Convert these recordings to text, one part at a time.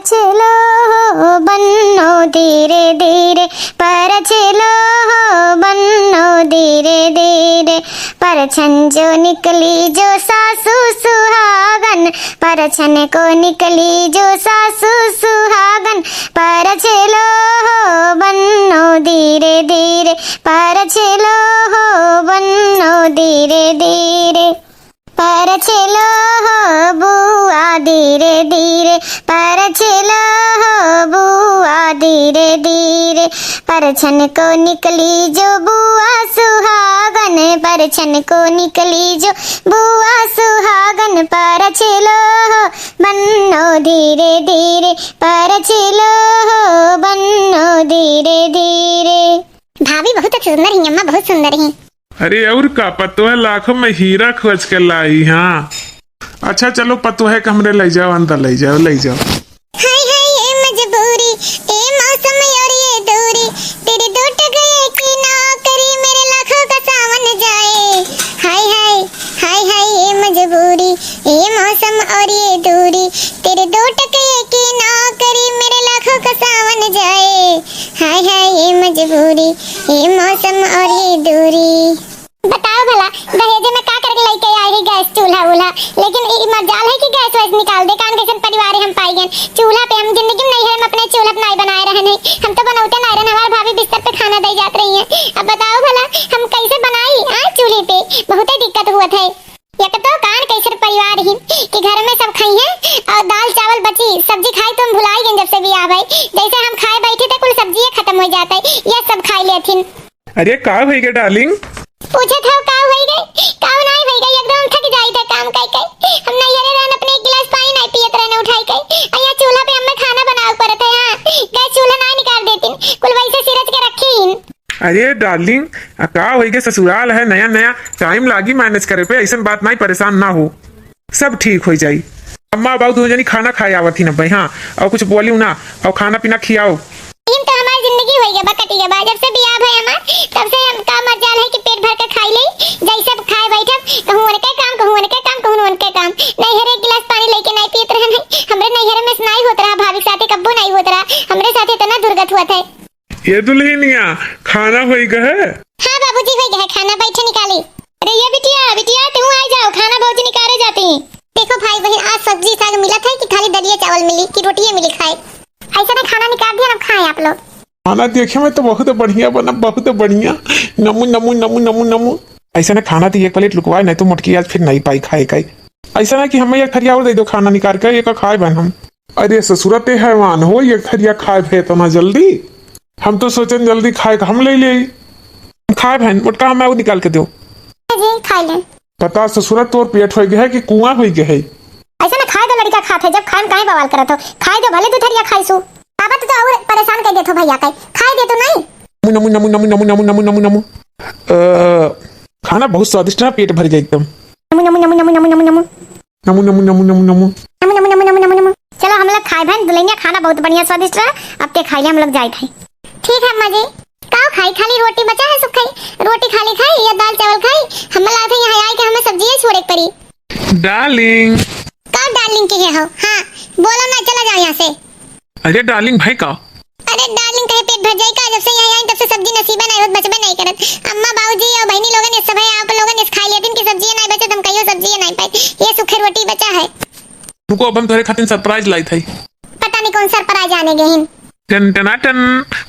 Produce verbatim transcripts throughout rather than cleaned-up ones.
चलो हो बन्नो धीरे धीरे, परछलो हो बन्नो धीरे धीरे। परछन जो निकली जो सासू सुहागन, परछन को निकली जो सासू सुहागन। परछलो हो बन्नो धीरे धीरे, परछलो हो बन्नो धीरे धीरे। परछलो हो बुआ धीरे धीरे, परछलो हो बुआ धीरे धीरे। परछन को निकली जो बुआ सुहागन, परछन को निकली जो बुआ सुहागन। परछलो हो बन्नो धीरे धीरे, परछलो हो बन्नो धीरे धीरे। भाभी बहुत सुंदर ही अम्मा, बहुत सुंदर ही। अरे और का, पतोह लाखों में हीरा खोज के लाई, हाँ। अच्छा चलो, पतोह के हमरे लइ जाओ, अंदर लइ जाओ, लइ जाओ। हाय हाय ये मजबूरी, ए मौसम और ये दूरी, तेरे दो टके की नौकरी, मेरे लाखों का सावन जाए। हाय हाय, हाय हाय ये मजबूरी, ए मौसम और ये दूरी, तेरे दो टके की नौकरी, मेरे लाखों का सावन जाए। हाय हाय ये मजबूरी, ए मौसम और ये दूरी। बताओ भला, दहेजे में का करके लइके आए ही गैस चूल्हा वूल्हा, लेकिन ई मजाल है कि गैस वैस निकाल दे। कान कैसन परिवार हम पाई गए, चूल्हा पे हम जिंदगी में नहीं है, हम अपने चूल्हा पे नहीं बनाए रहन है, हम तो बनौते नहीं रहन, हमार भाभी बिस्तर पे खाना दे जात रही है। अब बताओ भला हम कैसे बनाई आज चूल्हे पे, बहुते दिक्कत हुआ है। एक तो कान कैसन परिवार ही कि घर में सब खाई है और दाल चावल बची, सब्जी खाई तो हम भुलाई गए जब से बियाह भाई, जैसे हम खाए बैठे थे कुल सब्जी खत्म हो जाता है, यह सब खाई लेथिन। अरे का होई गे डार्लिंग? पूछत हव का होई गे? का नाई होई गे, एकदम थक जाई थे काम कई कई। हम नैहरे रहन अपने एक गिलास पानी नाई पियत रहन उठाई कई। आ यहाँ चूल्हा पे अम्मा खाना बनावे पड़त है, हाँ। गैस चूल्हा नाई निकाल देतिन, कुल वैसे सिरज के रखी हिन। अरे डार्लिंग, आ का होई गे, ससुराल है नया नया, टाइम लागी मैनेज करे पे, ऐसन बात नाई, परेशान ना हो। सब ठीक होइ जाई। अम्मा बाबू दोनों जनी खाना खाए आवत ही न भाई, हाँ, और कुछ बोली ना, और खाना पीना खियाओ। इन तो हमार जिंदगी होइ गया बा, कटी गया बा, जब से बियाह भय हमार, तब से हम का मजाल है कि पेट भर के खाई ले, जैसे खाए बैठब, कहूँ उनके काम, कहूँ उनके काम, कहूँ उनके काम। नैहरे एक गिलास पानी लेके नहीं पियत रहन है, हमरे नैहरे में से नहीं होत रहा, भाभी के साथे कब्बो नहीं होत रहा, हमरे साथे इतना दुर्गत हुआ था। ये दुल्हनिया, खाना होई गए? हाँ बाबूजी, होई गए खाना, बैठे निकाली। अरे ये बिटिया, बिटिया, तू आ जाओ, खाना भौजी निकाले जाती। देखो भाई बहन, आज सब्जी साग मिलत है कि खाली दलिया चावल मिली कि रोटियां मिली खाए? ऐसा ना, खाना निकाल दिया, अब खाएं आप लोग। खाना देखे में तो बहुत बढ़िया बना, बहुत बढ़िया। नमू, नमू, नमू, नमू, नमू। ऐसा ना, खाना तो एक प्लेट लुकवाए, नहीं तो मोटकी आज फिर नहीं पाई खाए का। ऐसा ना कि हमें एक थरिया और दे दो खाना निकाल के, एक खाए बन हम। अरे ससुरा, ते हैवान हो, एक थरिया खाए भे इतना जल्दी? हम तो सोचन जल्दी खाए के हम ले ले। खाए भैन, मोटका हमें और निकाल के दो। जी, खा ले। पता ससुरा, तोर पेट होई गए है कि कुआं होई गए है? ऐसा ना खाए दो, लड़का खात है, जब खाए में काहे बवाल करत हो? खाए दो, भले दू थरिया खाई सु। बाबा, तू तो और परेशान कर देत हो भैया के। खाए दे तो नहीं। नमू, नमू, नमू, नमू। अ, खाना बहुत स्वादिष्ट है, पेट भर गया एकदम। नमू, नमू, नमू, नमू। नमू, नमू, नमू, नमू, नमू। नमू, नमू, नमू, नमू, नमू। चलो, हम लोग खाए भैन, दुल्हनिया खाना बहुत बढ़िया स्वादिष्ट रहा, अब ते खाई ले, हम लोग जाए खाई। ठीक है अम्मा जी। का खाई, खाली रोटी बचा है, सब खाई? रोटी खाली खाई या दाल चावल खाई? हम लोग आते यहाँ आए के हमें सब्जी ही छोड़े के पड़ी। डार्लिंग। का डार्लिंग के है हो? हाँ, बोलो ना, चला जाओ यहाँ से। अरे डार्लिंग भाई का? अरे डार्लिंग कहे पेट भर जाई का? जब से यहाँ आई तब से सब्जी नसीबे नहीं होत, बचबे नहीं करत। अम्मा बाबूजी और बहनी लोगन ये सब है, आप लोगन इस खाई लेतिन कि सब्जी नहीं बचत, हम कहियो सब्जी नहीं पाई, ये सूखे रोटी बचा है। रुको, अब हम तोहरे खातिर सरप्राइज लाई थई। पता नहीं कौन सरप्राइज आने गए हैं। टन टना टन,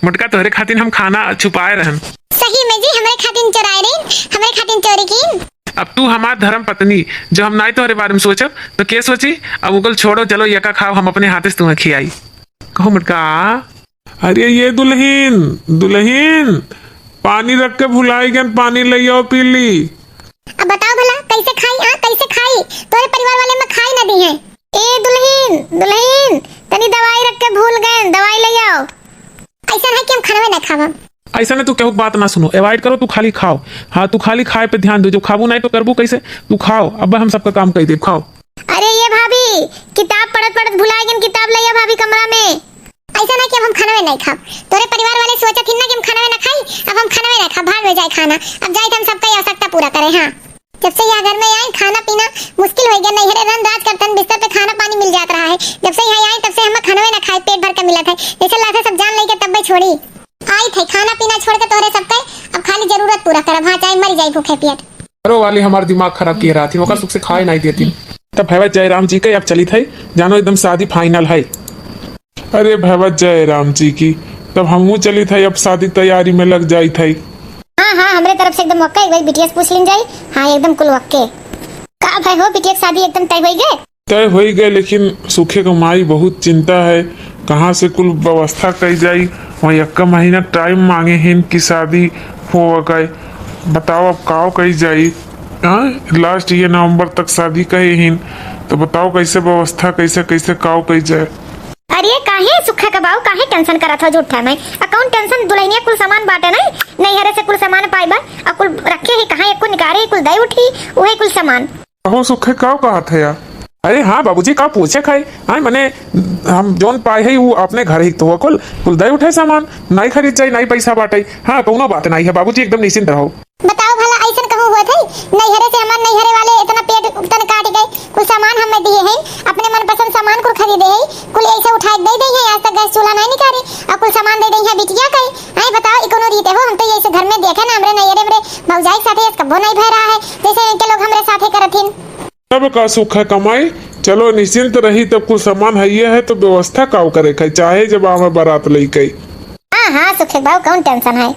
मोटका तोहरे खातिर हम खाना छुपाए रहन। सही में जी, हमरे खातिर चुराए रही, हमरे खातिर चोरी की। अब तू हमार धर्म पत्नी, जो हम नाई तोहरे बारे में सोचब, तो के सोची? अब उगल छोड़ो, चलो यका खाओ, हम अपने हाथे से तुम्हें खियाई। कहो मोटका। अरे ये दुल्हन, दुल्हन, पानी रख के भुलाई गन, पानी ले आओ, पी ली। अब बताओ भला, कैसे खाई, आ, कैसे खाई? तोरे परिवार वाले में खाई ना दी हैं। ए दुल्हन, दुल्हन, तनी दवाई रख के भूल गए, दवाई ले आओ। ऐसा है कि हम खाना में ना खावा। ऐसा ना, तू केहू के बात ना सुनो, अवॉइड करो, तू खाली खाओ। हाँ, तू खाली खाए पे ध्यान दो, जो खाबू नहीं तो करबू कैसे? तू खाओ, अब हम सबका काम कर देब, खाओ। अरे ये भाभी, किताब पढ़त पढ़त भुला गन, किताब ले आ भाभी कमरा में। ऐसा ना कि अब हम खाना में नहीं खाब, तोरे परिवार वाले सोचत हिन ना कि हम खाना में ना खाई, अब हम खाना में ना खाब, भाड़ में जाए खाना। अब जाए तो हम सबका ये आवश्यकता पूरा करें। हाँ, जब से यहाँ घर में आए खाना पीना मुश्किल हो गया, नैहरे रहन राज करतन बिस्तर पे खाना पानी मिल जात रहा है, जब से यहाँ आए तब से हमें खानवे ना खाए, पेट भर के मिलत है। जैसे लाथे सब जान लेके तब भाई छोड़ी। आई थे खाना पीना छोड़ के तोहरे सबके, अब खाली जरूरत पूरा करब, हाँ, चाहे मर जाई भूखे पियत। घरो वाली हमार दिमाग खराब किए रहती, ओकर सुख से खाए नहीं देती। तब भैया जय राम जी के अब चली थे, जानो एकदम शादी final है। अरे भैया जय राम जी की, तब हमहू चली थे, अब शादी तैयारी में लग जाई थे। हाँ, हाँ, हमरे तरफ से एकदम OK। एक बार बिटिया से पूछ लीन जाई। हाँ, एकदम कुल OK। का भाई हो, बिटिया के शादी एकदम तय होई गए? तय होई गए, लेकिन सुखे के माई बहुत चिंता है, कहाँ से कुल व्यवस्था कई जाई। वहीं एक्का महीना time मांगे हिन कि शादी हो गए, बताओ अब काव कई जाई। हाँ, last ये नवंबर तक शादी कहे हिन, तो बताओ कैसे व्यवस्था, कैसे, कैसे काव कई जाए। अरे काहे सुखे के बाऊ, काहे tension करत हो झूठा में? आ कौन tension, दुल्हनिया कुल सामान बाटे नहीं, नैहरे से कुल सामान पाइबा, आ कुल रखे ही कहाँ, एको निकारे ही कुल दे उठी, उहे कुल सामान। अहो सुखे, काव कहत है यार? अरे हाँ बाबूजी, काव पूछे खाई? हाँ, मने हम जौन पाए है वो अपने घर ही तो कुल, कुल दे उठे सामान, नाई खरीद जाई, नाई पैसा बाटे। हाँ, कौनो बात नाई है बाबूजी, एकदम निश्चिंत रहो। बताओ भला, ऐसन कहूँ हुआ थे? नैहरे से हमार नैहरे वाले इतना पेट तन काट गए, कुल सामान हमें दिए हैं, अपने मनपसंद सामान कुल खरीदे हैं, कुल ऐसे उठा के दे दे हैं, आज तक गैस चूल्हा नहीं निकाले, और कुल सामान दे दे हैं बिटिया का। आई बताओ, ई कौनो रीत है हो? हम तो यही से घर में देखे ना, हमरे नैहरे, हमरे भौजाई के साथे ऐसे कब्बो नहीं भय रहा है, जैसे इनके लोग हमरे साथे करत हिन। तब का सुख है कमाई, चलो निश्चिंत रही, तब कुल सामान है ये है तो व्यवस्था काव करे खाई, चाहे जब आवे बारात लेके। हाँ, हाँ, सुखे बाऊ, कौन tension है?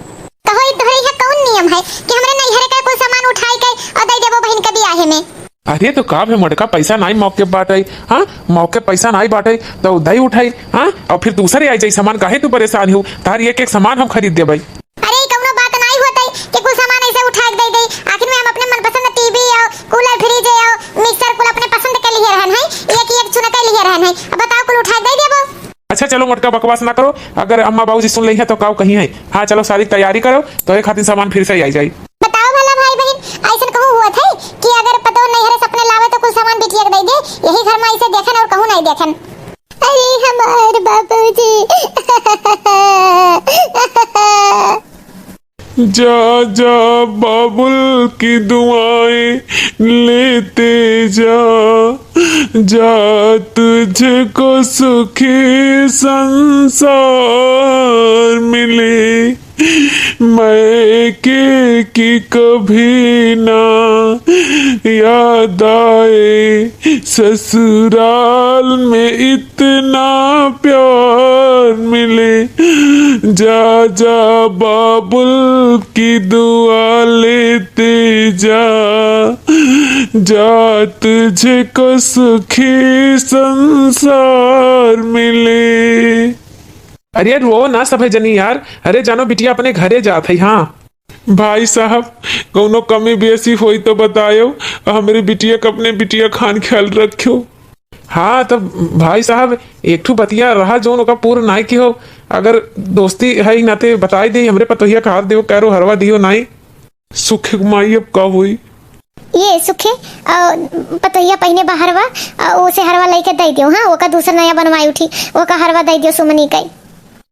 कहो, ई तोहरे यहाँ कौन नियम है कि हमरे नैहरे का कुल सामान उठाई के और दे देबो बहिन के बियाहे में? अरे तो का भे मोटका, पैसा नाई मौके बाटे, हाँ, मौके पैसा नाई बाटे तो दई उठाई, हाँ, और फिर दूसरे आई जाई सामान, काहे तू परेशान हो? तार एक एक सामान हम खरीद देबै। अरे ई कौनो बात नाई होतै कि कुल सामान ऐसे उठा के दे दे, आखिर में हम अपने मनपसंद TV और cooler, fridge और mixer कुल अपने पसंद के लिए रहन है, एक एक चुन के लिए रहन है, अब बताओ कुल उठा के दे देबो? अच्छा चलो मोटका, बकवास ना करो, अगर अम्मा बाबूजी सुन लेइहैं तो काव कहिहैं। हाँ चलो शादी की तैयारी करो, तोहरे खातिर सामान फिर से आई जाई। बताओ भला भाई बहिन, ऐसन कहूँ हुआ थे कि अगर पतोह नैहरे से अपने लावे तो कुल सामान बिटिया के दे दे, यही घर में ऐसे देखन और कहूँ नहीं देखन। अरे हमार बाबूजी। जा जा बाबुल की दुआएं लेते जा, जा तुझको सुखी संसार मिले। मायके की कभी ना याद आए, ससुराल में इतना प्यार मिले। जा जा बाबुल की दुआ लेते जा, जा तुझको सुखी संसार मिले। अरे रो ना सभे जनी यार, अरे जानो बिटिया अपने घरे जात है। हाँ भाई साहब, कौनो कमी बेसी होई तो बतायो, हमरे बिटिया का अपने बिटिया खान ख्याल रखियो। हाँ तब भाई साहब, एक ठो बतिया रहा जौन ओका पूर्ण नाई की हो, अगर दोस्ती है ही नाते बताई दे, हमरे पतोहिया का हाथ देव कैरो हरवा दियो नाई। सुखे के माई अब का होई? ये सुखे, आ, पतोहिया पहिने बा हरवा, आ, ओसे हरवा लइके दे दियो। हाँ, ओका दूसर नया बनवाई उठी, ओका हरवा दे दियो सुमनी कई।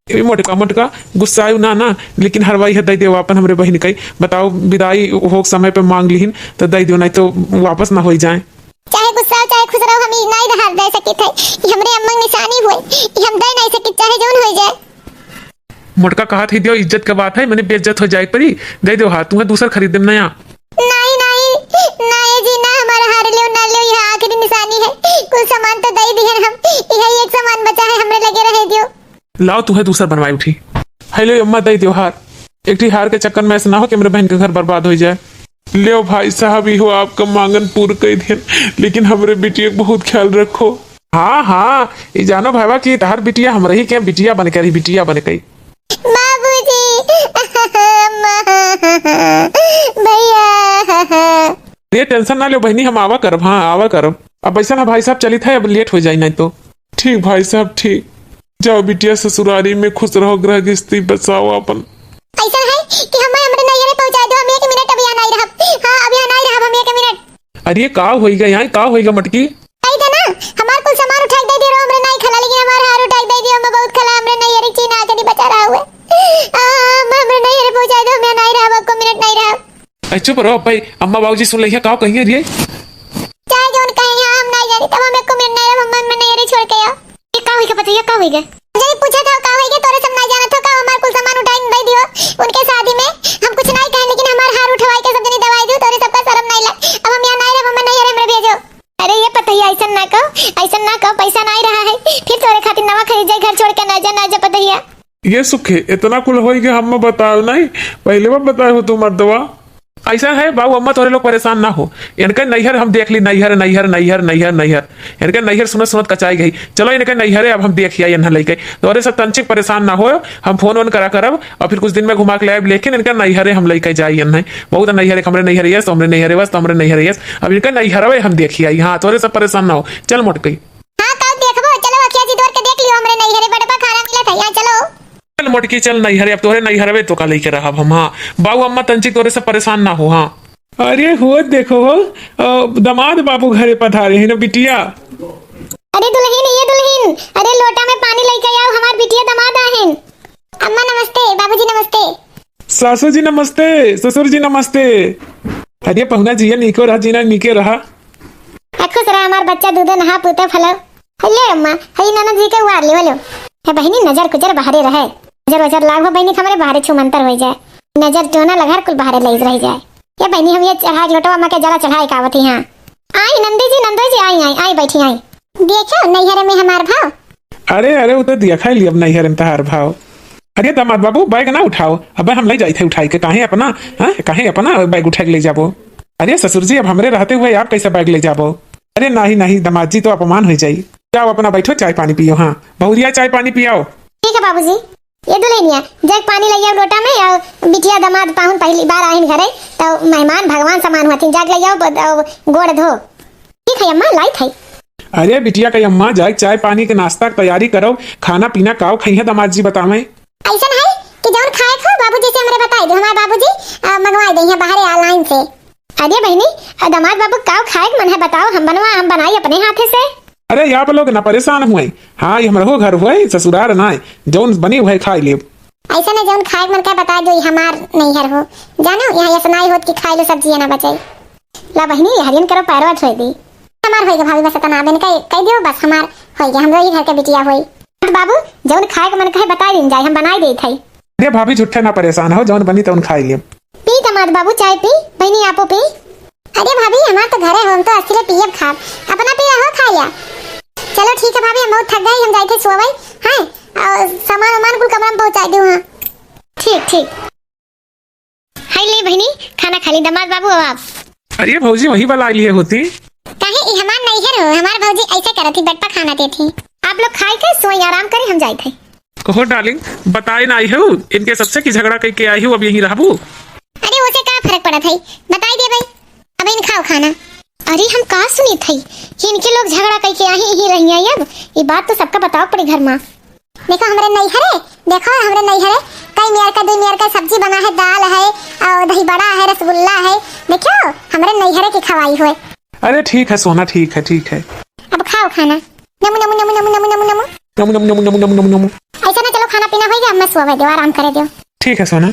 ए मोटका, मोटका, गुस्सायु ना, ना, लेकिन हरवा इहे दे दियो आपन हमरे बहिन कई। बताओ, विदाई हो समय पे मांग लिहिन, तो दे दियो, नहीं तो वापस ना होई जाए। चाहे गुस्सा हो, चाहे खुश रहो, हम ई नाई रहा दे सकित है। ई हमरे अम्मा के निशानी हुए, ई हम दे नहीं सकित, चाहे जौन होई जाए। मोटका कहत ही दियो, इज्जत के बात है, मने बेइज्जत हो जाए परी। दे दियो हाथ, तुम्हें दूसर खरीद देम नया। नहीं, नहीं, नहीं जी, ना, हमारा हार लियो, ना लियो, यह आखिरी निशानी है। कुल सामान तो दे दिहन हम, यही एक सामान बचा है, हमरे लगे रहे दियो। लाओ, तुम्हें दूसर बनवाई उठी। हेलो अम्मा, दे दियो हार। एक ठी हार के चक्कर में ऐसा ना हो कि हमरे बहन के घर बर्बाद हो जाए। लेव भाई साहब, इहो आपका मांगन पूर कई देन, लेकिन हमरे बिटिया के बहुत ख्याल रखो। हाँ, हाँ, ई जानो भाईवा कि तहार बिटिया हमरे ही के बिटिया बन के रही, बिटिया बन के। बाबूजी, अम्मा, भैया। ये tension ना लो बहनी, हम आवा करब, हाँ, आवा करब। अब ऐसा ना भाई साहब, चलित है, अब late हो जाई नहीं तो। ठीक भाई साहब, ठीक। जाओ बिटिया, ससुरारी में खुश रहो, गृहस्थी बसाओ अपन। ऐसा है कि हमें हमरे नैहरे पहुंचा दो, हम एक मिनट अब यहाँ नहीं रहब। हाँ, अब यहाँ नहीं रहब हम एक मिनट। अरे का होइगा यहाँ, का होइगा मटकी? कही दे ना, हमार कुल सामान उठा के दे दियो, हमरे नहीं खला, लेकिन हमार हार उठा के दे दियो, हमें बहुत खला, हमरे नैहरे चीना आके नहीं बचा रहा हुए। आ, हम हमरे नैहरे पहुंचा दो, हम यहाँ नहीं रहब, एको मिनट नहीं रहब। ऐ चुप रहो भाई, अम्मा बाबूजी सुन लेइहैं, का कहिहैं रे? चाहे जौन कहे, यहाँ हम नहीं जानी, तब हम एको मिनट नहीं रहब, हम हमरे नैहरे छोड़ के आओ। ये का हुई के पतैया, का होई गे? जनी पूछत हो का होई गे, तोरे सब नाई जानत हो का, हमार कुल सामान उठाई दे दियो उनके शादी में। हम कुछ नाई कहेन, लेकिन हमार हार उठवाई के सब जनी दवाई दियो, तोरे सबका शरम नाई लग। अब हम यहाँ नाई रहब, हमें नैहरे हमरे भेजो। अरे ये पतोहिया, ऐसन ना कहो, ऐसन ना कहो, पैसा नाई रहा है, फिर तोरे खातिर नवा खरीद जाई घर छोड़ के, ना जा, ना जा पतोहिया। ये सुखे, इतना कुल होई गे, हम बताओ नाई, पहले वो बताए हो तू मर्दवा। ऐसा है बाबू अम्मा, तोरे लोग परेशान ना हो, इनके नैहर हम देख ली, नैहर, नैहर, नैहर, नैहर, नैहर। इनके नैहर सुनत सुनत कचाई गई। चलो इनके नैहरे अब हम देखिया इन्हें लइके। तोरे सब तंचिक परेशान ना हो, हम फोन वोन करा करब और फिर कुछ दिन में घुमा के लाइब, लेकिन इनके नैहरे हम लइके जाई इन्हें। बहुत नैहरे, हमरे नैहरे यस, हमरे नैहरे वस, हमरे नैहरे यस। अब इनके नैहरवे हम देखिया, हाँ, तोरे सब परेशान ना हो। चल मोटकी। हाँ, कब देखबो? चलो अखिया जी तोर के देख लियो, हमरे नैहरे बड़बा खाना मिलत है, यहाँ चलो। चल मोटकी, चल नैहरे, अब तोहरे नैहरवे तो का लइके रहब हम, हाँ। बाऊ अम्मा तंची तोरे से परेशान ना हो, हाँ। अरे हो देखो हो, अ, दामाद बाबू घरे पधारे हैं ना बिटिया। अरे दुल्हिन, ये दुल्हिन, अरे लोटा में पानी लइके आओ, हमार बिटिया दामाद आहिन। अम्मा नमस्ते, बाबूजी नमस्ते। सासू जी नमस्ते, ससुर जी नमस्ते। अरे पहुना जिया नीको रहा, जीना नीके रहा। आ खुश रहा हमार बच्चा दूधो नहा पूते फलो। हल्ले अम्मा, हई ननद जी के उवार लियो लो। हे बहिनी, नजर कुजर बाहरे रहे। नजर वजर लाग हो बहिनी, हमरे बाहरे छूमंतर होई जाए। नजर टोना लगा कुल बाहरे लई रह जाए। ये बहिनी, हम ये चढ़ाई लोटवा अम्मा के जला चढ़ाई का आवत ही, हाँ। आई नंदी जी, नंदोई जी, आई, आई, आई, बैठी, आई। देखो, नैहरे में हमार भाव। अरे, अरे, वो तो देखा ही ली अब नैहरे में तहार भाव। अरे दामाद बाबू, बैग ना उठाओ, अब हम ले जाई थे उठाई के, काहे अपना, हाँ, काहे अपना बैग उठा के ले जाबो? अरे ससुर जी, अब हमरे रहते हुए आप कैसे बैग ले जाबो? अरे नाही, नाही, दामाद जी तो अपमान हो जाई। जाओ अपना बैठो, चाय पानी पियो। हाँ बहुरिया, चाय पानी पियाओ। ठीक है बाबूजी। ये दुल्हनिया, जाके पानी ले आओ लोटा में, और बिटिया दामाद पाहुन पहली बार आहिन घरे, तो मेहमान भगवान समान होथिन, जाके ले आओ, ब-, अ, गोड़ धो। ठीक है अम्मा, लाई थे। अरे बिटिया के अम्मा, जाके चाय पानी के नाश्ता के तैयारी करो, खाना पीना काव खइहे दामाद जी बतावे। ऐसन है कि जौन खाए खो बाबूजी से हमरे बताई दो, हमारे बाबूजी, अ, मंगवाई दे हैं बाहरे online से। अरे बहिनी, अ, दामाद बाबू काव खाए के मन है बताओ, हम बनवा, हम बनाई अपने हाथे से। अरे आप लोग ना परेशान हुए, हाँ ये हमरहो घर हुए, ससुरार ना है, जौन बनी हुए खाई लेब। ऐसा ना जौन खाए के मन का बताई दो, ये हमार नैहर हो, जानो यहाँ ऐसा ना होत कि खाई लो सब्जी ना बचे। ला बहिनी, ये हरियन करो पैरवा धोई दी। हमार होई गे भाभी, बस इतना दिन कह, कह दियो, बस हमार होई गे, हम वही घर के बिटिया होई। तो बाबू, जौन खाए के मन कहे बताई दिन जाए, हम बनाई देत हई। अरे भाभी, झूठे ना परेशान हो, जौन बनी तौन खाई लेब। पी दामाद बाबू, चाय पी, बहिनी आपो पी। अरे भाभी, हमार तो घरे हो, हम तो अस्थिरे पियब खाब, अपना पिया हो खा लिया। चलो ठीक है भाभी, हम बहुत थक गई, हम जाए थे सोवे, हैं, और सामान वामान कुल कमरा में पहुँचा दो, हाँ। ठीक, ठीक। हाय ले बहिनी, खाना खा ली दामाद बाबू, अब आप। अरे भौजी, वही वाला लिए होती। काहे, ई हमार नैहर हो, हमार भौजी ऐसे करत ही, बटपा खाना देत ही। आप लोग खाए के सोई, आराम करे, हम जाए थे। कहो डार्लिंग, बताए ना आई हो इनके सबसे कि झगड़ा कई के आई हो, अब यहीं रहबू? अरे उसे का फर्क पड़त है, बताई दे भाई, अब इन खाओ खाना। अरे हम का सुनी थई कि इनके लोग झगड़ा कई के आई, यहीं रही आई। अब ये बात तो सबका बताओ पड़ी घर में। देखो हमरे नैहरे, देखो हमरे नैहरे कई नियर का, दो नियर का सब्जी बना है, दाल है और दही बड़ा है, रसगुल्ला है। देखो हमरे नैहरे की खवाई हुए। अरे ठीक है सोना, ठीक है, ठीक है। अब खाओ खाना। नमु, नमु, नमु। नमु, नमु, नमु। ऐसा ना चलो खाना पीना हो गया, अब मैं सोवे दो, आराम करे दो। ठीक है सोना।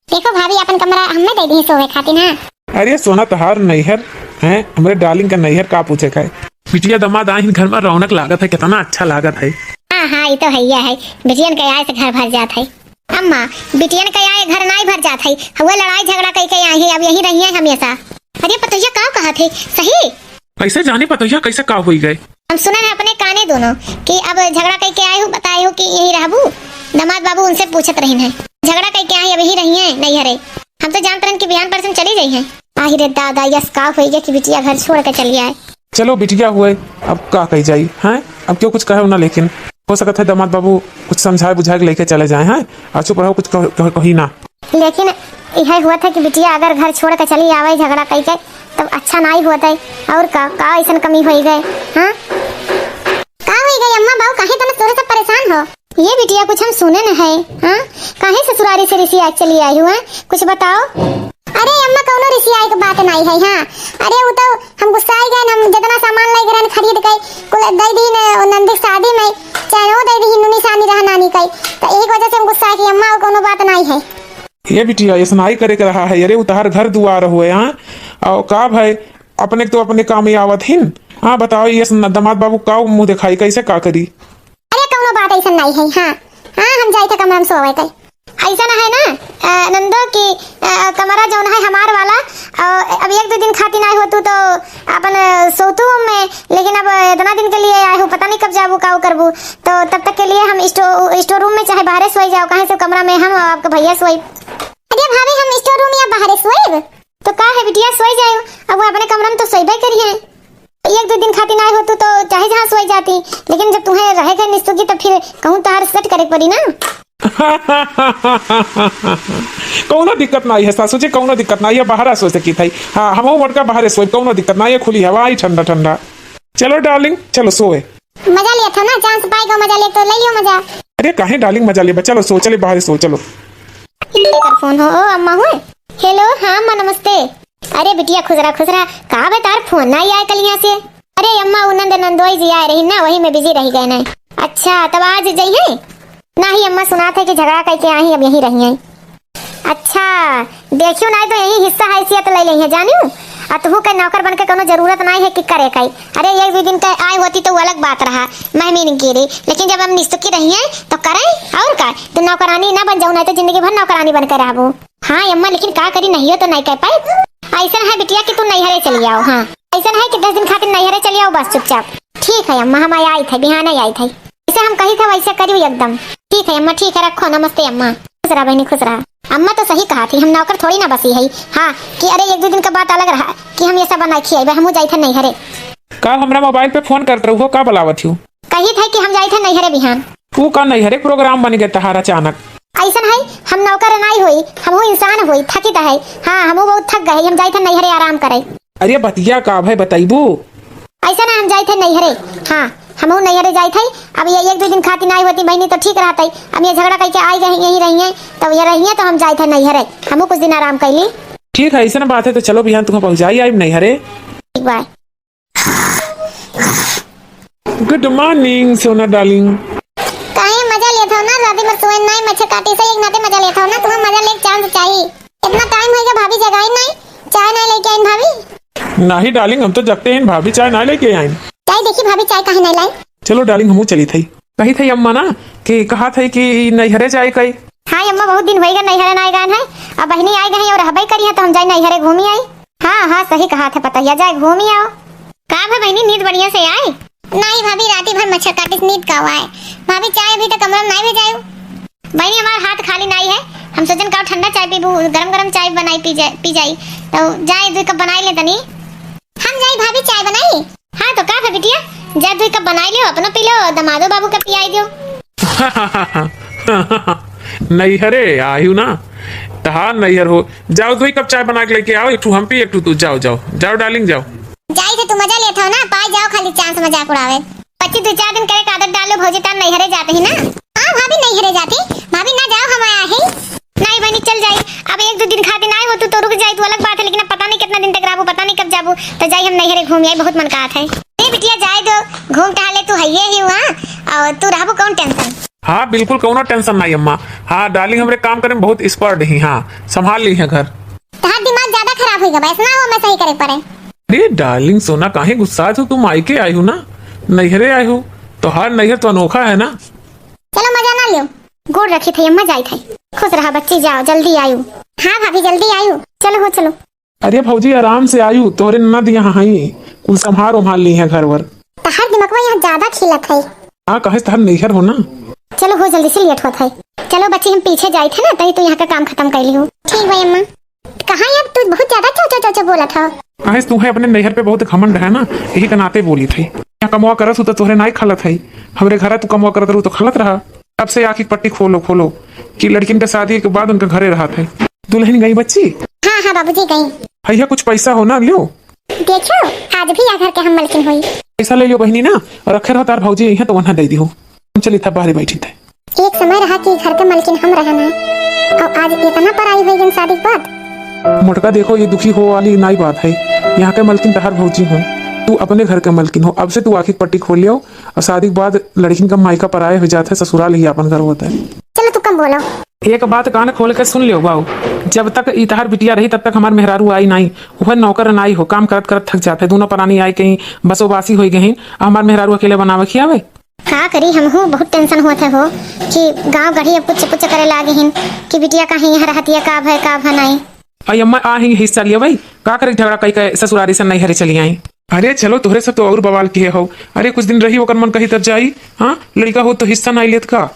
देखो भाभी अपन कमरा हमें दे दी सोवे खातिर ना। अरे सोना तहार नैहर है, हमरे डार्लिंग का नैहर का पूछे का है। बिटिया दामाद आहिन घर में रौनक लागत है, कितना अच्छा लागत है। हाँ, हाँ, ये तो है ही है, बिटियन के आए से घर भर जात है। अम्मा, बिटियन के आए घर नाई भर जात है, हुआ लड़ाई झगड़ा कई के आई है, अब यहीं रही है हमेशा। अरे पतोहिया का कहत है, सही? कैसे जाने पतोहिया कैसे का हुई गए? हम सुने हैं अपने काने दोनों कि अब झगड़ा कई के आए हो, बताए हो कि यहीं रहबू। दामाद बाबू उनसे पूछत रहिन है, झगड़ा कई के आई अब यहीं रही है नैहरे। हम तो जानत रहन कि बिहान परसों चली जाई है। आही रे दादा, यस का होई गया कि बिटिया घर छोड़ के चली आए। चलो बिटिया हुए, अब का कही जाई, हैं? अब क्यों कुछ कहे ना, लेकिन हो सकत है दामाद बाबू कुछ समझाए बुझाए के लेके चले जाए, हैं? और चुप रहो, कुछ कह, कह, कही ना। लेकिन यह हुआ था कि बिटिया अगर घर छोड़ के चली आवे झगड़ा कई के, तब अच्छा नाई होत है। और का, का ऐसन कमी होई गए, हाँ? का होई गए अम्मा बाबू, काहे तने तोरे सब परेशान हो? ये बिटिया कुछ हम सुने न है, हाँ? काहे ससुरारी से रिसिया चली आई हुआ, कुछ बताओ। अरे अम्मा कौनो रिसियाई के बात नाई है, हाँ? अरे वो तो हम गुस्साई गए, हम जितना सामान लाई गए खरीद के कुल दे दी न, नंदी के शादी में चैनो दे दी, नुनी सानी रहा नानी के, तो यही वजह से हम गुस्सा की अम्मा, वो कौनो बात नाई है। ये बिटिया, ऐसा नाई करे के रहा है। अरे, उ तहार घर दुआर हुए, हाँ? और का भाई, अपने तो अपने काम ही आवत हिन। हाँ, बताओ, ये सन-, दामाद बाबू का मुंह दिखाई, कैसे का करी? अरे, कौनो बात ऐसन नाई है। हाँ, हाँ, हम जाई थे कमरा में सोवे के। ऐसन है ना, अ, नंदो की, अ, कमरा जौन है हमार वाला, अ, अब एक दो दिन खातिर नाई होतू तो अपन, अ, सोतू में, लेकिन अब इतना दिन के लिए आए हो, पता नहीं कब जाबू, का करबू, तो तब तक के लिए हम स्टो-, स्टोर रूम में चाहे बाहरे सोई जाओ, काहे से कमरा में हम और आपके भैया सोई। अरे भाभी, हम स्टोर रूम या बाहरे सोएब? तो का है बिटिया, सोई जाए, अब वो अपने कमरा में तो सोईबे करी है। एक दो दिन खातिर ना होतू तो चाहे जहाँ सोई जाती, लेकिन जब तुम्हें रहे के निस्तुकी तो फिर कहूँ तहार सेट करे पड़ी ना। कौनो दिक्कत नाई है सासू जी, कौनो दिक्कत नाई है, बाहर सो सकी थई। हाँ, हम मोटका बाहर सोई, कौनो दिक्कत नाई है, खुली हवा आई ठंडा ठंडा। चलो डार्लिंग, चलो सोए। मजा लिया था ना, चांस पाए गो मजा ले तो ले लियो मजा। अरे काहे डार्लिंग मजा लेबा, चलो सो, चले बाहर सो, चलो। इनके कर फोन हो, ओ अम्मा हुए। हेलो, हाँ अम्मा नमस्ते। अरे बिटिया खुश रहा, खुश रहा। का बे तार फोन ना आया कल यहाँ से? अरे अम्मा, उ नंद नंदोई जी आए रही ना, वही में बिजी रही गए ना। अच्छा, तब आज जइहे? नाही अम्मा, सुनात है कि झगड़ा करके आई, अब यहीं रही हैं। अच्छा, देखियो ना तो यही हिस्सा हैसियत ले लेइहे जानियो। आ तुहू के नौकर बन के कोनो जरूरत नाई है कि करे के। अरे एक दो दिन के आए होती तो वो अलग बात रहा, महमीन गिरी, लेकिन जब हम निस्तुकी रही हैं तो करें और का। तू नौकरानी ना बन जाऊ, नहीं तो जिंदगी भर नौकरानी बन के रहबू। हाँ अम्मा, लेकिन का करी, नहीं हो तो नहीं कह पाए। ऐसन है बिटिया कि तू नैहरे चली आओ। हाँ, ऐसन है कि दस दिन खातिर नैहरे चली आओ बस चुपचाप। ठीक है अम्मा, हम आई थे, बिहाने आई थे। जैसे हम कही थे वैसे करियो एकदम। ठीक है अम्मा, ठीक है, रखो, नमस्ते अम्मा। खुश रहा बहनी, खुश रहा। अम्मा तो सही कहा थी, हम नौकर थोड़ी ना बसी है। हाँ, कि अरे एक दो दिन का बात अलग रहा कि हम ये सब बनाए खियाई, हम जाई थे नैहरे। का हमरा मोबाइल पे फोन करत रहू हो, का बुलावत हो? कही थे कि हम जाई थे नैहरे बिहान। तू का नैहरे प्रोग्राम बन गए तहार अचानक? ऐसन है, हम नौकर नाई होई, हमहू इंसान होई, थकी त है। हाँ, हमहू बहुत थक गए, हम जाई थे नैहरे आराम करे। अरे बतिया का भाई बताइबू? ऐसा ना, हम जाई थे नैहरे। हाँ, हमहू नैहरे जाई थे। अब ये एक दो दिन खातिर नाई होती बहनी तो ठीक रहते। अब ये झगड़ा करके आई गई, यहीं रही हैं, तो ये रही हैं तो हम जाई थे नैहरे, हमहू कुछ दिन आराम कर ली। ठीक है, ऐसा बात है तो चलो बिहान तुम पहुँचाई आई नैहरे। ठीक बाय। गुड मॉर्निंग सोना डार्लिंग। काहे मजा लेत हो ना, राती भर सोए नाई, मच्छर काटी से एक नाते मजा लेत हो ना, तुम्हें मजा लेके चांद चाहिए। इतना टाइम हो गया, भाभी जगाई नाई, चाय नाई लेके आई भाभी। नाही डार्लिंग, हम तो जगते हैं, भाभी चाय ना लेके आइन। चाय देखी भाभी, चाय काहे नाई लाई? चलो डार्लिंग, हमहू चली थई। कही थई अम्मा ना कि कहा थई कि नैहरे जाए कई। हाँ अम्मा, बहुत दिन होइगा नैहरे नाई गए हैं, अब बहनी आई गई और रहबे करी है तो हम जाए नैहरे घूमी आई। हाँ हाँ, सही कहा थे पतैया, जाए घूमी आओ। का भा बहनी, नींद बढ़िया से आए? नाई भाभी, राती भर मच्छर काटिस, नींद का आए। भाभी, चाय अभी तक कमरा में नाई भेजायो। बहनी, हमार हाथ खाली नाई है, हम सोचन का ठंडा चाय पीबू, गरम गरम चाय बनाई पी जाए, पी जाई। तो जाए दो कप बनाई ले तनी। हम जाई भाभी, चाय बनाई। हाँ तो का भा बिटिया, जा दो कप बनाई लियो, अपनो पी लो, दमादो बाबू के पियाई दियो। नैहरे आयु ना, तहार नैहर हो। जाओ दो कप चाय बना के लेके आओ, एक ठू हम पी, एक ठू तू। जाओ जाओ जाओ डार्लिंग जाओ। जाई से तू मजा लेत हो ना, पाए जाओ खाली चांस मजाक उड़ावे। बच्ची, दो चार दिन करे का आदत डालो भौजी, तार नैहरे जाते ही ना। हाँ भाभी, नैहरे जाते। भाभी ना जाओ, हम आया है। नहीं बहनी, चल जाई। अब एक दो दिन खातिर ना आए हो तू तो रुक जाई, तू अलग बात है, लेकिन अब पता नहीं कितना दिन तक रहबू, पता नहीं कब जाबू। तो जाई हम नैहरे घूम आई, बहुत मन कहत है। ए बिटिया, जाए दो, घूम टहले, तू हइये ही हुआ, और तू रहबू कौन टेंशन। हाँ बिल्कुल, कौनो टेंशन नहीं अम्मा। हाँ डार्लिंग, हमरे काम करे में बहुत एक्सपर्ट ही। हाँ, संभाल ली है घर। तहार दिमाग ज्यादा खराब होई गवा, ऐसा ना हो, मैं सही करे पड़े। अरे डार्लिंग सोना, काहे गुस्सा हो? तुम मायके आई हो ना, नैहरे आई हो, तोहार नैहर तो अनोखा है ना। चलो मजा ना लियो। गोड़ रखी थई अम्मा, जाई थई। खुश रहा बच्ची, जाओ जल्दी आयु। हाँ भाभी, जल्दी आयु। चलो हो, चलो। अरे भौजी, आराम से आयु, तोहरे ननद यहाँ हई, कुल संभार उम्भार ली है घर वर। तहार दिमगवा यहाँ ज्यादा खिलत है। हाँ, कहे तहार नैहर हो ना। चलो हो, जल्दी से लेट होत है। चलो बच्ची, हम पीछे जाई थे ना, तनी तू यहाँ का काम खत्म कर ली हो। ठीक भाई अम्मा। कहाँ यार, तू बहुत ज्यादा चौ चौ चौ चौ बोलत हो। काहे तू है अपने नैहर पे बहुत घमंड है ना, यही के नाते बोली थी। यहाँ कमवा करत हूँ तो तोहरे नाई खलत है, हमरे घर तू कमवा करत रहू तो खलत रहा। अब से आँखी के पट्टी खोलो, खोलो कि लड़किन के शादी के बाद उनके घरे रहत है। दुल्हन गई बच्ची? हाँ हाँ बाबूजी गई। भैया कुछ पैसा हो ना लियो। देखो, आज भी या घर के हम मलकिन होई। पैसा ले लियो बहनी ना, और रखे रहो तार भौजी यहाँ तो वहाँ दे दी हो। हम चली था बाहर बैठी थे। एक समय रहा कि घर के मलकिन हम रहन है, और आज इतना पराई हो गई शादी के बाद। मोटका देखो, ये दुखी हो वाली नाई बात है। यहाँ के मलकिन तहार भौजी हो, तू अपने घर के मलकिन हो। अब से तू आँखी के पट्टी खोल लियो, और शादी के बाद लड़किन का मायका पराए हो जात है, ससुराल ही अपन घर होत है। चलो तू कम बोलो। एक बात कान खोल के सुन लियो बाऊ, जब तक ई तहार बिटिया रही तब तक हमार मेहरारू आई नाई, वह नौकर नाई हो, काम करत करत थक जात है। दोनों परानी आई कहीं बसोबासी हो गई, हमार मेहरारू अकेले बनावे खियावे। का करी, हमहू बहुत tension होत है हो कि गाँव गढ़ी अब पुच्छ पुच्छ करे लागे हिन कि बिटिया काहे यहाँ रहत है, का भय, का भय नाई। अई अम्मा, आ ही हिस्सा लिया भाई, का करे झगड़ा कई के ससुरारी से नैहरे चली आई। अरे चलो, तोहरे से तो और बवाल किहे हो। अरे कुछ दिन रही, ओकर मन कही तब जाई। हाँ, लड़का हो तो हिस्सा नाई लेत का?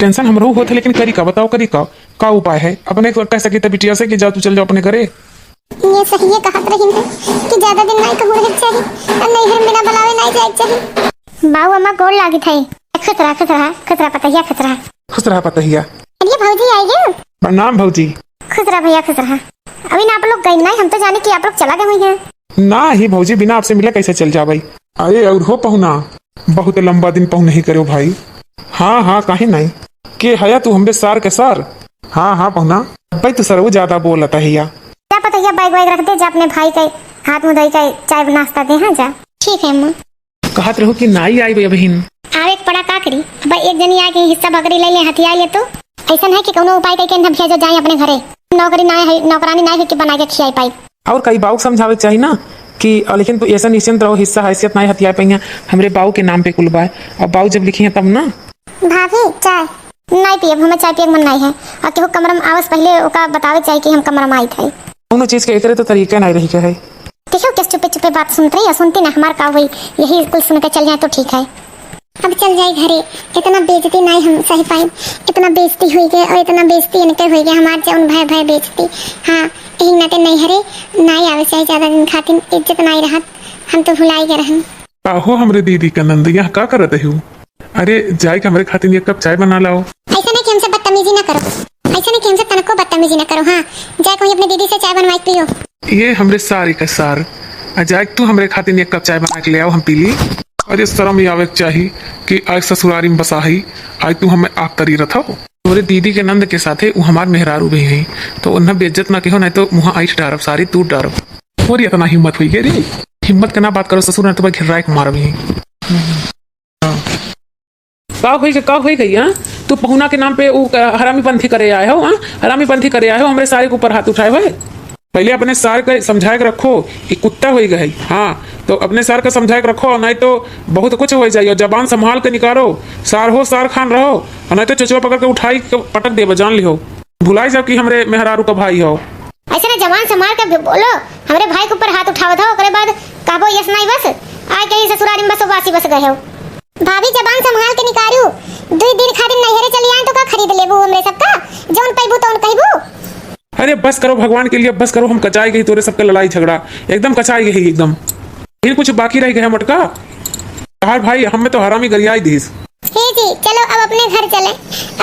Tension हमरो होत है, लेकिन करी का, बताओ करी का, का उपाय है? अपने कह सकी त बिटिया से कि जा तू चल जाओ अपने घरे। ये सही है कहत रही है कि ज्यादा दिन नाई कहूँ रहे के चाही, और नैहर बिना बुलावे नाई जाए के चाही। बाऊ अम्मा गोड़ लागित है। खुश रहा, खुश रहा, खुश रहा पतहिया, खुश रहा। खुश रहा पतहिया। अरे भौजी आई गयो। प्रणाम भौजी। खुश रहा भैया, खुश रहा। अभी ना आप लोग गई नाई, हम तो जाने कि आप लोग चला गए हुई हैं। ना ही भौजी, बिना आपसे मिले कैसे चल जाबई? अरे और हो पहुना, बहुत लंबा दिन पहुन नहीं करो भाई। हाँ हाँ, काहे नाई? के हया तू हमरे सार के सार? हाँ हाँ पहुना, भाई तू सरऊ ज्यादा बोलत है या। जा पतहिया, bag वैग रख दे, जा अपने भाई के हाथ मुँह धोई के चाय नाश्ता दे, हाँ जा। ठीक है अम्मा। कहत रहू कि नाई आई अबहिन। आवे के पड़ा का करी, अब एक जनी आके हिस्सा बकरी ले ले, हथिया ले तो। ऐसन है कि कौनो उपाय करके इन्हें भेजो जाए अपने घरे। नौकरी नाई है, नौकरानी नाई है कि बना के खियाई पाई। और कई बाऊ के समझावे के चाही ना कि, अ, लेकिन तू ऐसा निश्चिंत रहो, हिस्सा हैसियत नाई हथिया पाइया, हमरे बाऊ के नाम पे कुल बा। अब बाऊ जब लिखी है तब ना। भाभी, चाय। नाई पियब, हमें चाय पिए के मन नाई है। और केहू कमरा में आवस पहले ओका बतावे के चाही कि हम कमरा में आइत है। कौनो चीज के एकरे तो तरीका नाई रही के है। देखो, किस चुपे चुपे बात सुनत रही और सुनती ना, हमार का हुई, यही कुल सुन के चल जाए तो ठीक है। अब चल जाए घरे, इतना बेइज्जती नाई हम सह पाई, इतना बेइज्जती हुई गए और इतना बेइज्जती इनके हुई गए, हमार जौन भय भय बेइज्जती। हाँ, यही नाते नैहरे नाई आवे चाहे ज्यादा दिन खातिर, इज्जत नाई रहत, हम तो भुलाई गए रहन। आहो हमरे दीदी का नंद, यहाँ का करत हो? अरे जाए के हमरे खातिर एक कप चाय बना लाओ। ऐसा नहीं कि हमसे बदतमीजी ना करो, ऐसा नहीं कि हमसे तनको बदतमीजी ना करो। हाँ, जाए कोई अपने दीदी से चाय बनवाए के पियो। ये हमरे सारी का सार, आ जाए तू हमरे खातिर एक कप चाय बना के ले आओ, हम पी ली। अरे शर्म ही आवे के चाही कि आज ससुरारी में बसा है, आज तू हमें आप तरी रथ हो। तोरे दीदी के नंद के साथे उ हमार मेहरारू भी है, तो उन्हें बेइज्जत ना कहो, नहीं तो मुँह आइट डारब, सारी तूट डारब। तोरी इतना हिम्मत हुई गई रे, हिम्मत के ना बात करो ससुर, नहीं तो भाई घिर्राए के मारब ही। का होई गई, का होई गई, हाँ? तू पहुना के नाम पे उ, अ, हरामी पंथी करे आए हो, हाँ? हरामी पंथी करे आए हो, हमरे सारे के ऊपर हाथ उठाए हुए। पहले अपने सार के समझाए के रखो, ये कुत्ता होई गए, हाँ? तो अपने सार के समझाए के रखो, नहीं तो बहुत कुछ हो जाए। और जबान संभाल के निकालो, सार हो, सार खान रहो, और नहीं तो चचवा पकड़ के उठाई के पटक देबे, जान लिहो। भुलाई जाओ कि हमरे मेहरारू का भाई हो। ऐसे ना जबान संभाल के बोलो, हमरे भाई के ऊपर हाथ उठावत हो, ओकरे बाद कहबो यस नाई बस, आए कहीं ससुरारी में बसो बासी बस गए हो। भाभी जबान संभाल के निकारू, दुई दिन खातिर नैहरे चली आए तो का खरीद लेबू हमरे सबका, जौन पैबू तौन कहबू। अरे बस करो भगवान के लिए, बस करो, हम कचाई गई तोरे सबके लड़ाई झगड़ा, एकदम कचाई गई एकदम। फिर कुछ बाकी रह गया मटका, तहार भाई हमें तो हरामी गरियाई दीस। हे जी, चलो अब अपने घर चले।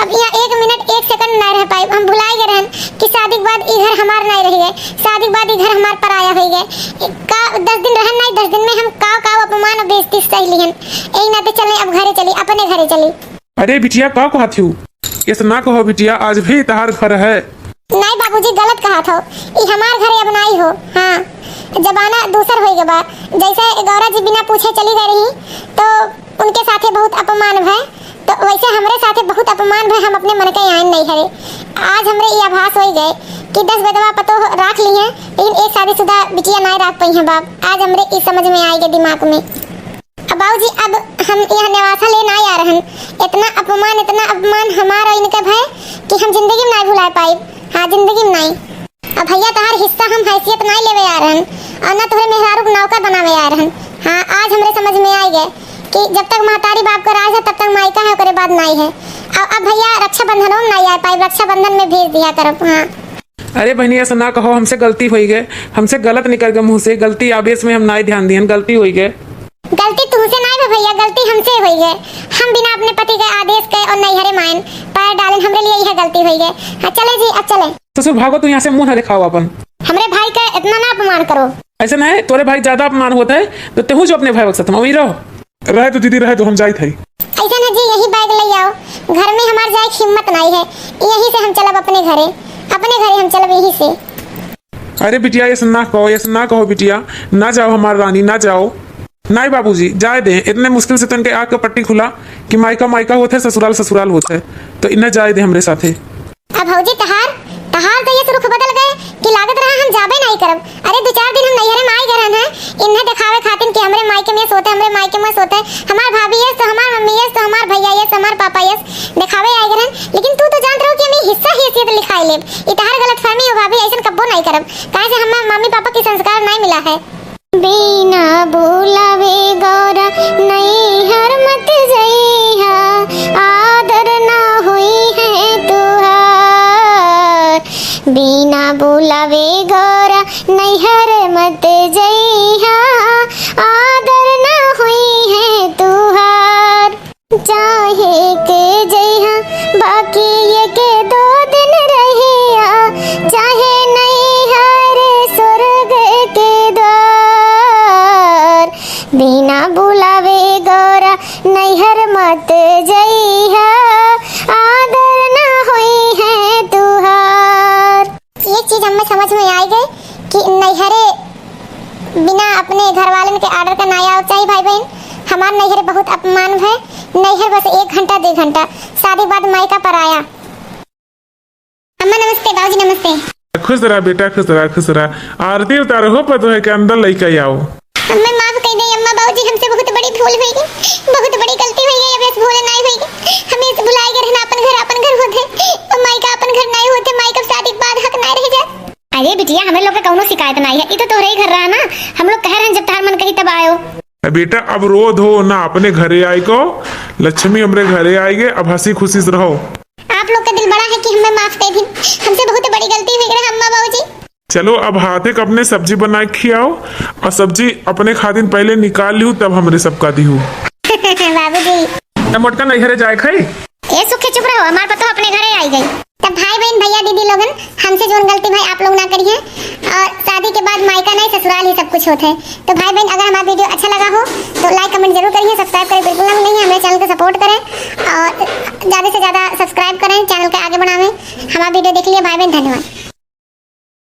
अब यहाँ एक मिनट, एक सेकंड ना रह पाए। हम भुलाए गए रहन कि शादी के बाद ई घर हमार नहीं रह गए, शादी के बाद ई घर हमार पराया हो गए। का दस दिन रहन नहीं, दस दिन में हम काव काव अपमान और बेइज्जती सह लिहन। यही नाते चले, अब घरे चली, अपने घरे चली। अरे बिटिया, का कहत हूँ? ऐसा ना कहो बिटिया, आज भी तहार घर है। नहीं बाबूजी, गलत कहत हो, ई हमार घर अब नाई हो। हाँ, जमाना दूसर होई गए बा। जैसे गौरा जी बिना पूछे चली गई रही, तो उनके साथे बहुत अपमान भय, तो वैसे हमरे साथे बहुत अपमान भय। हम अपने मन के आयन नहीं हरे। आज हमरे ई आभास होई गए कि दस बेदवा पतो राख ली हैं, लेकिन एक शादीशुदा बिटिया नाई राख पाई हैं बाप। आज हमरे ई समझ में आई गए दिमाग में। अब बाबूजी, अब हम यहाँ नेवासा ले ना आ रहन। इतना अपमान, इतना अपमान हमार और इनके भय कि हम जिंदगी में ना भुला पाई। हाँ, जिंदगी में नहीं। अब भैया, तहार हिस्सा हम हैसियत नहीं लेवे आ रहन और ना तोहरे मेहरारू के नौकर बनावे आ रहन। हाँ, आज हमरे समझ में आई गए कि जब तक महतारी बाप का राज है, तब तक मायका है, ओकरे बाद नहीं है। अब, अब भैया, रक्षाबंधनों में नहीं आ पाई, रक्षाबंधन में भेज दिया करब। हाँ। अरे बहनी, ऐसा ना कहो, हमसे गलती होई गए, हमसे गलत निकल गए मुँह से, गलती आवेश में हम नाई ध्यान दिहन, गलती होई गए। गलती तुमसे नाई बा भैया, गलती हमसे होई गए। हम बिना अपने पति के आदेश के और नैहरे मायन पैर डालन, हमरे लिए यह गलती होई गए। हाँ, चले जी, अब चले। ससुर भागो, तू यहाँ से मुँह ना दिखाओ अपन। हमरे भाई का इतना ना अपमान करो। ऐसा नहीं, तोरे भाई ज्यादा अपमान होता है, तो तेहू जो अपने भाई के साथ में वहीं रहो। रहे तो दीदी, रहे तो हम जाइत है। ऐसा ना जी, यही बैग ले आओ, घर में हमार जाए की हिम्मत नहीं है, यहीं से हम चलब अपने घरे, अपने घरे हम चलब यहीं से। अरे बिटिया, ऐसा ना कहो, ऐसा ना कहो बिटिया, ना जाओ हमार रानी, ना जाओ। नहीं बाबूजी, जाए दे, इतने मुश्किल से तनके आँख के पट्टी खुला कि मायका मायका होत है, ससुराल ससुराल होत है, तो इन्हें जाए दे हमरे साथे। अब भौजी तहार, तहार तो ये रुख बदल गए कि लागत रहा हम जाबे नाहीं करब। अरे दो चार दिन हम नैहरे में आई गए रहन है, इन्हें देखावे खातिर कि हमरे मायके में सोते, हमरे मायके में सोते, हमार भाभी यस तो हमार मम्मी यस तो हमार भैया यस तो हमार पापा यस देखावे आई गए रहन। लेकिन तू तो जानत रहो कि हम ई हिस्सा हैसियत लिखाई लेब। ई तहार गलतफहमी हो भाभी, ऐसन कब्बो नाहीं करब, काहे से हमार मम्मी पापा के संस्कार नाहीं मिला है। बिना बुलावे गौरा नैहर मत जइहा, आदर ना होई है तुहार। बिना बुलावे गौरा नैहर मत जइहा, आदर ना होई है तुहार। चाहे के जइहा, बाकी ये के दो दिन रहिया, चाहे नैहर स्वर्ग के द्वार। बिना बुलावे गौरा नैहर मत जइहा, आदर ना होई है तुहार। एक चीज हमें समझ में आई गई कि नैहरे बिना अपने घर वालन के order का ना आवे चाहिए भाई बहन। हमार नैहरे बहुत अपमान है। नैहर बस एक घंटा, दो घंटा, शादी बाद मायका पराया। अम्मा नमस्ते, बाबूजी नमस्ते। खुश रहा बेटा, खुश रहा, खुश रहा। आरती उतारो हो, पतोह के अंदर लइका आओ। अम्मा माफ कर दे अम्मा, बाबूजी हमसे बहुत बड़ी भूल हुई गई, बहुत बड़ी गलती हुई गई। अब ऐसे भूल नाहीं हुई गई। हमें ऐसे भुलाए गए रहना, अपन घर अपन घर होते, और मायका अपन घर नाहीं होते, मायका शादी के बाद हक नाहीं रह जात। अरे बिटिया, हमरे लोग के कौनो शिकायत नाहीं है, ई तो तोहरे ही घर रहा ना, हम लोग कह रहे हैं जब तहार मन कही तब आयो। ए बेटा, अब रो धो ना, अपने घरे आए को, लक्ष्मी हमरे घरे आए गए, अब हंसी खुशी से रहो। आप लोग का दिल बड़ा है कि हमें माफ कर दी, हमसे बहुत बड़ी गलती हुई गई अम्मा बाबूजी। चलो, अब हाथे क अपने सब्जी बनाए खियाओ, और सब्जी अपने खातिर पहले निकाल लिहू, तब हमरे सबका दिहू। बाबूजी। ए मोटका, नैहरे जाए खाई। ए सुखे, चुप रहो, हमार पतोह अपने घरे आई गई। तब भाई बहन, भैया दीदी लोगन, हमसे जोन गलती भाई आप लोग ना करिए, और शादी के बाद मायका नहीं ससुराल ही सब कुछ होते है। तो भाई बहन, अगर हमारा video अच्छा लगा हो तो like comment जरूर करिए, subscribe करें बिल्कुल ना भूलिए, हमारे channel को support करें और ज़्यादा से ज़्यादा subscribe करें, channel के आगे बढ़ावें। हमारा video देख लिए भाई बहन, धन्यवाद।